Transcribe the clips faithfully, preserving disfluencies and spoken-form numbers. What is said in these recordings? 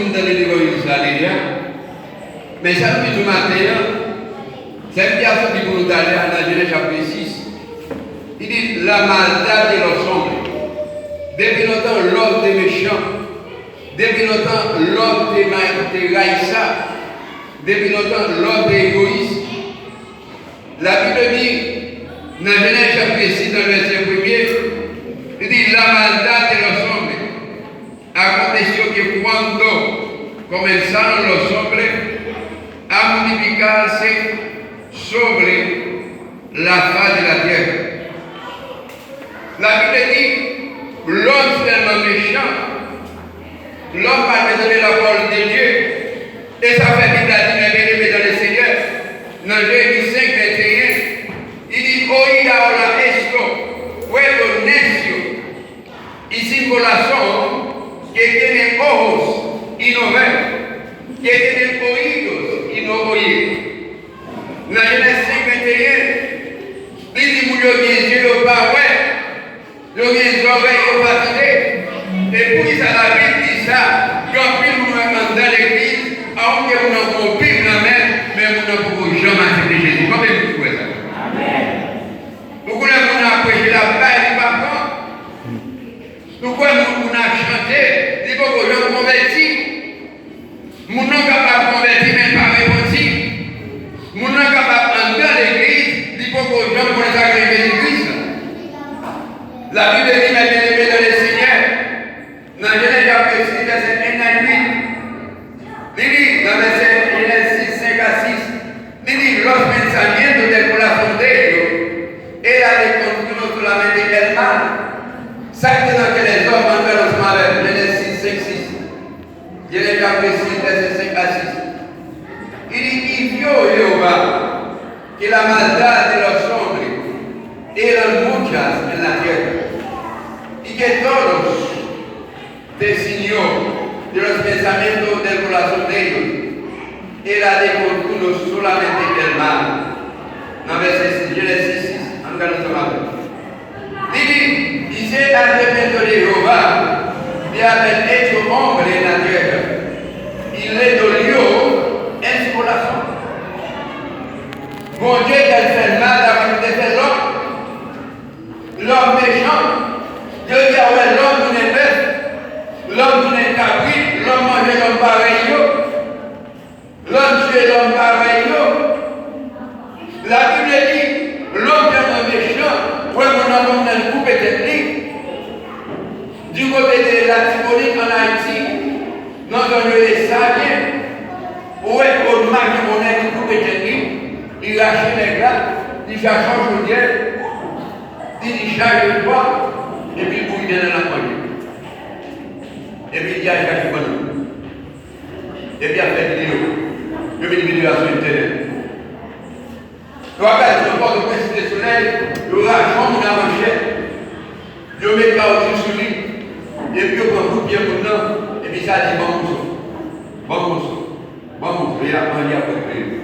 Moun tande levanjil sa deja. Men sa nou di maten an, sa m te ap soti pou nou talè a nan Jenèz chapit sis. Li di, la maldad de los hombres. Depi lontan, lòm te mechan. Depi lontan, lòm te ma-, te rayisab. Depi lontan, lòm te egoyis. La Bible dit, nan Jenèz chapit sis, nan vèsè premye, li di, la maldad de los hombres aconteció que cuando comenzaron los hombres a multiplicarse sobre la faz de la tierra. La Bible di, lòm tèlman mechan, lòm pa bezwen de la parole de Dieu. E sa fè Bib la di, mes bien-aimés dans le Seigneur, nan Jeremi senk venteyen, li di, oíd ahora esto, pueblo necio, y sin corazón, que tiene ojos y no ve, que tiene oídos y no oye. Nan Jenèz senk venteyen, li di moun yo gen zye yo pa wè, yo gen zòrèy yo pa tande. E poukisa Labib di sa? Gen anpil moun wè anndan legliz, akoz moun nan gon Bib nan men, men moun nan poko janm aksepte Jezi. Konbyen moun ki kwè sa? Ou konnen moun nan ap preche, l ap bay, li pa pran. Nou kwè moun, moun ap chante, li poko janm konvèti. Moun nan kapab konvèti, men pa repanti. Moun nan kapab anndan legliz, li poko janm konn sa k rele Jezi Kris. Labib di, mes bien-aimés dans le Seigneur, nan Jenèz chapit sis, vèsè en a uit, li di, nan vèsè Jenèz sis, senk a sis, li di, los pensamientos del corazón de ellos era de continuo solamente el mal. Sa k te nan kè lèzòm, ann gade ansanm avè m, Jenèz sis, senk, sis. Jenèz chapit sis, vèsè senk a sis. Li di, y vio Jehová que la maldad de los hombres eran muchas en la tierra, y que todo designio de los pensamientos del corazón de ellos era de continuo solamente el mal. Nan vèsè sis, Jenèz sis, sis, ann gade ansanm avè m. Li di, y se arrepintió Jehová de haber hecho hombre en la tierra, y le dolió en su corazón. Bondye t al fè l mal apre li te fè lòm. Lòm mechan. Jodi a, w wè lòm tounen bèf, lòm tounen kabrit, lòm manje lòm parèy yo. Lòm tiye lòm parèy yo. Labib di, lòm tèlman mechan, w wè moun nan konn koupe tèt li. Du kote de Latibonit ann Ayiti, nan zòn yo rele Savyen, ou wè Odma gen bonè li koupe tèt li, li rache nèg la, li chache yon chodyè, li di chaje bwa, epi l bouyi dèyè l ap manje. Epi l di al chache bannann. Epi y ap fè videyo. Yo met videyo a sou entènèt. Yo ap gade sou Pòtoprens Site Solèy, yo rache yon moun a manchèt, yo met kawotchou sou li, epi yo pran kout pye moun nan, epi sa di, "Ban m moso, ban m moso, ban m moso," y ap manje apre peye.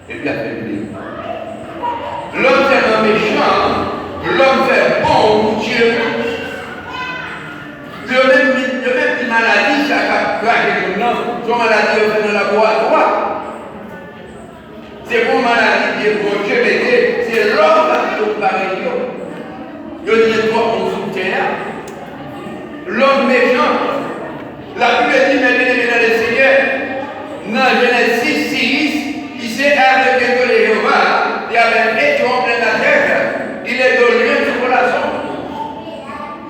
Epi y ap fè videyo. Lòm tèlman mechan, lòm fè bon pou tye moun. Yo menm, yo menm di maladi sa k ap krache moun nan, se yon maladi yo fè nan laboratwa. Se pa yon maladi ke Bondye mete, se lòm k ap fè yo parèy yo. Yo di gen twòp moun sou tè a. Lòm mechan. Labib di, mes bien-aimés dans le Seigneur, nan Jenèz sis, sis, y se arrepintió Jehová de haber hecho hombre en la tierra, y le dolió en su corazón.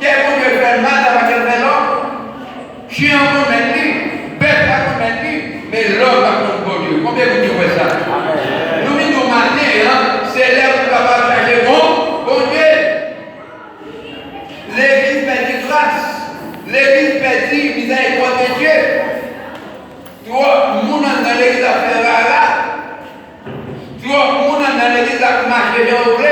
Kè Bondye fè l mal, sa pa kè l fè lòm. Chen an konn mèt li, bèf la konn mèt li, men lòm pa konn Bondye. Konbyen moun ki kwè sa? Nou vin di w maten an, se lè pou nou kapab chache bon Bondye. Legliz pèdi gras. Legliz pèdi mizèrikòd de Dye. Twòp moun anndan legliz ap fè rara. Twòp moun anndan legliz ap mache jan yo vle.